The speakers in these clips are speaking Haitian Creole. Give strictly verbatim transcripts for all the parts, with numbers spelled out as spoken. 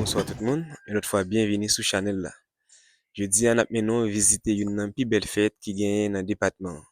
Bonswa tout moun, yon lòt fwa byenvini sou chanèl la. Jodi a n ap mennen w vizite youn nan pi bèl fèt ki genyen nan depatman an.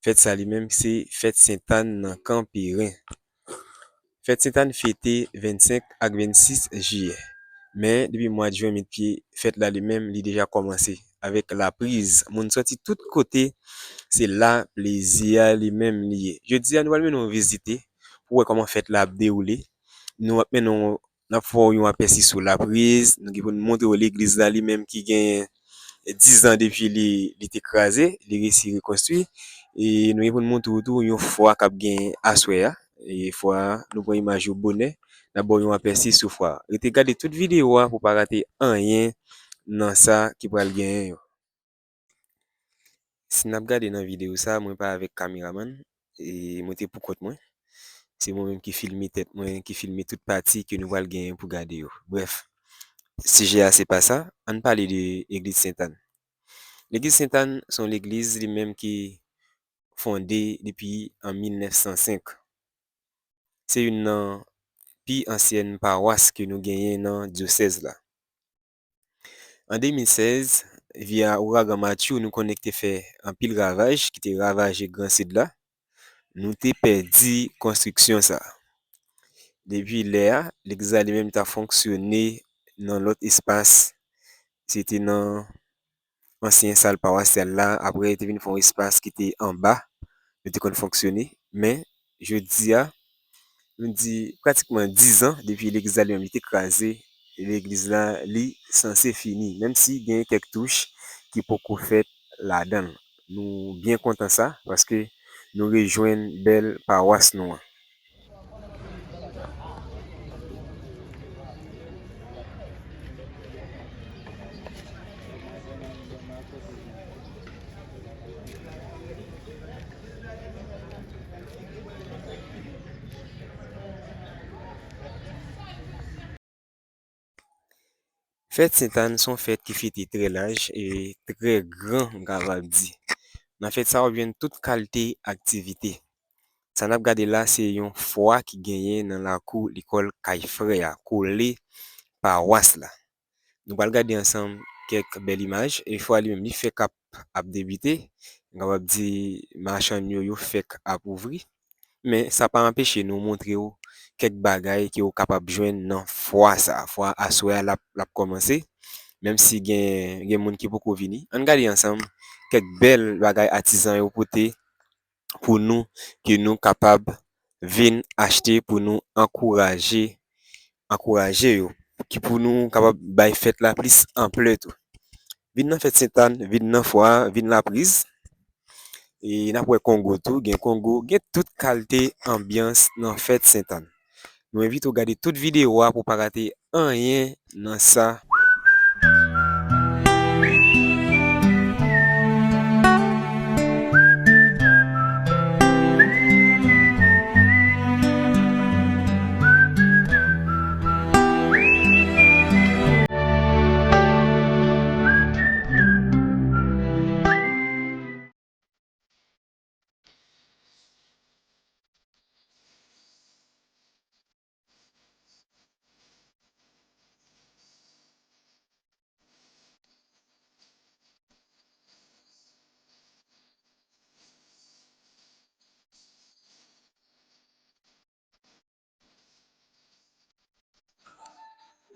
Fèt sa li menm se fèt Sentàn nan Kanperen. Fèt Sentàn fete vennsenk ak vennsis jiyè. Men depi mwa jen met pye, fèt la li menm li deja kòmanse avèk lapriz. Moun sòti tout kote, se la plezi a li menm li ye. Jodi a nou pral mennen w vizite pou w wè kòman fèt la ap dewoule. Nou ap mennen w N ap fè w yon apèsi sou lapriz. Nou gen pou n montre w legliz la li menm ki genyen dizan depi li, li te kraze, li resi rekonstwi. E nou gen pou n montre w tou yon fwa k ap genyen aswè a. E fwa a, nou pran imaj yo bonè, n ap ba w yon apèsi sou fwa a. Rete gade tout videyo a pou w pa rate anyen nan sa ki pral genyen yo. Si n ap gade nan videyo sa, mwen pa avèk kameramann, e mwen te pou kont mwen. Se mwen menm ki filme tèt mwen, ki filme tout pati ke nou pral genyen pou gade yo. Brèf, sijè a se pa sa, ann pale de Legliz Sentàn. Legliz Sentàn se yon legliz li menm ki fonde depi an mil nèf san senk. Se youn nan pi ansyèn pawas ke nou genyen nan dyosèz la. An de mil sèz, via ouragan Matthew, nou konnen ki te fè anpil ravaj, ki te ravaje Gran Sid la, nou te pèdi konstriksyon sa a. Depi lè a, legliz la li menm ta fonksyone nan lòt espas. Se te nan ansyen sal pawasyal la, apre te vin fè yon espas ki te anba, yo te konn fonksyone. Men, jodi a, nou di pratikman dizan depi legliz la li menm li te kraze, legliz la li sanse fini, menm si gen kèk touch ki poko fèt ladan l. Nou byen kontan sa, paske nou rejwenn bèl pawas nou an. Fèt Sentàn se yon fèt ki fete trè laj e trè gran, m kapab di. Nan fèt sa a, w ap jwenn tout kalte aktivite. Sa n ap gade la, se yon fwa ki genyen nan lakou lekòl Kay Frè a, kole pawas la. Nou pral gade ansanm kèk bèl imaj. E fwa li menm, li fèk ap, ap debite. M kapab di machann yo, yo fèk ap ouvri. Men sa pa anpeche nou montre w kèk bagay ke w kapab jwenn nan fwa sa a. Fwa aswè a l ap, l ap kòmanse, menm si gen, gen moun ki poko vini. Ann gade ansanm kèk bèl bagay atizan yo pote pou nou, ke nou kapab vin achte pou nou ankouraje, ankouraje yo, ki pou nou kapab bay fèt la plis anplè tou. Vin nan fèt Sentàn, vin nan fwa, vin Lapriz. E n ap wè Kongo tou, gen Kongo, gen tout kalte anbyans nan fèt Sentàn. Nou envite w gade tout videyo a pou w pa rate anyen nan sa.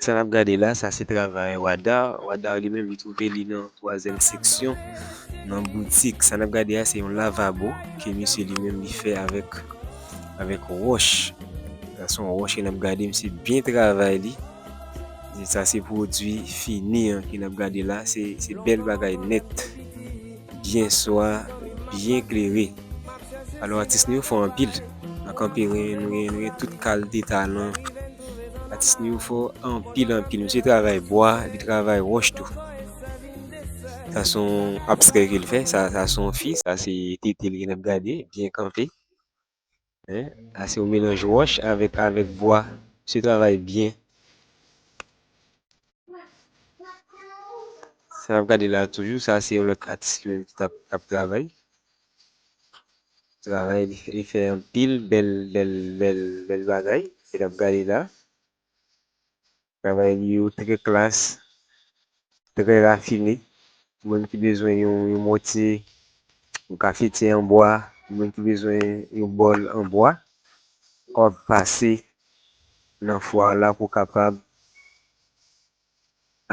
Sa n ap gade la, sa se travay Wadar. Wadar li menm, li twouve li nan twazyèm seksyon, nan boutik. Sa n ap gade a, se yon lavabo ke misye li menm li fè avèk, avèk wòch. Sa Se yon wòch ke n ap gade, misye byen travay li. Sa se pwodui fini an ke n ap gade la. Se, se bèl bagay nèt. Byen swa, byen klere. Alò, atis nou yo fò anpil. Nan kanpe, nou gen, nou gen tout kalite talan. Atis nou yo fò anpil, anpil. Misye travay bwa, li travay wòch tou. Sa se yon abstrè ke l fè. Sa, sa se yon fi. Sa se tete l ke n ap gade, byen kanpe. Hein? Sa se yon melanj wòch avèk, avèk bwa. Misye travay byen. Sa n ap gade la toujou, sa se yon lòt atis li menm ki t ap, k ap travay. Travay li, li fè anpil bèl, bèl, bèl, bèl bagay. Se n ap gade la. Travay li yo trè klas, trè rafine. Pou moun ki bezwen yon, yon motye, yon kafetye an bwa, pou moun ki bezwen yon bòl an bwa, w ap pase nan fwa la pou w kapab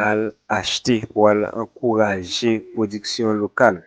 al achte, pou w al ankouraje pwodiksyon lokal.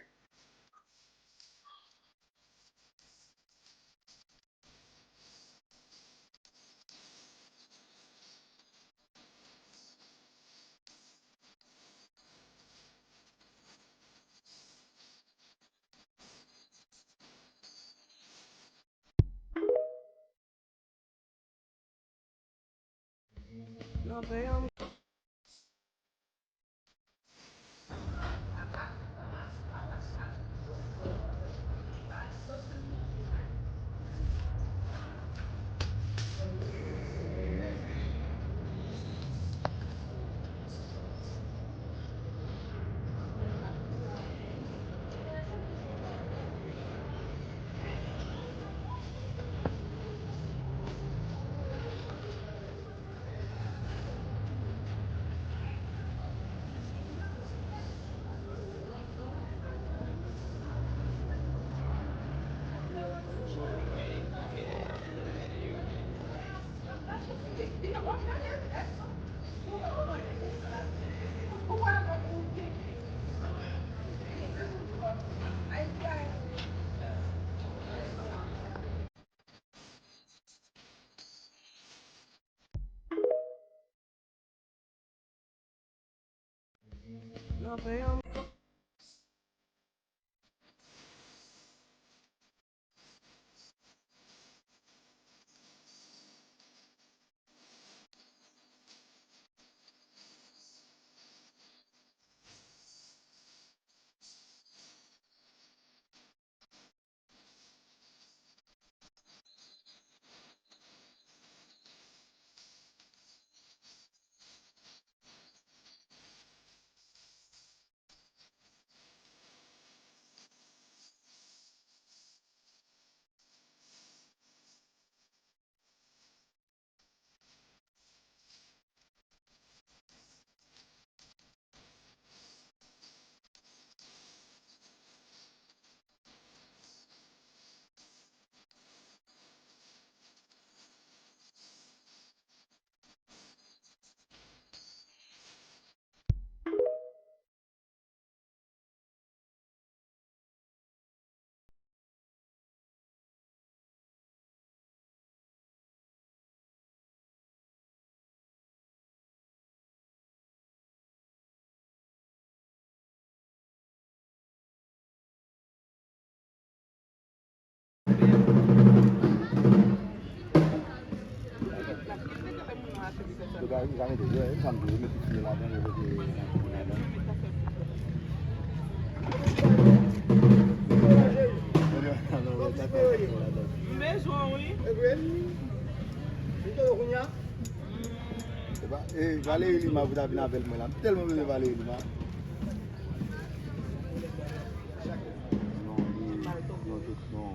M bezwen w, wi. Epa, e, Valérie Lima pou ta vin avè l mwen la. M tèlman bezwen Valérie Lima. Non, li, non, tout, non.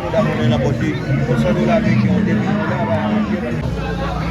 Koda mwen la pote yon san dola ameriken, yon de mil dola, ba,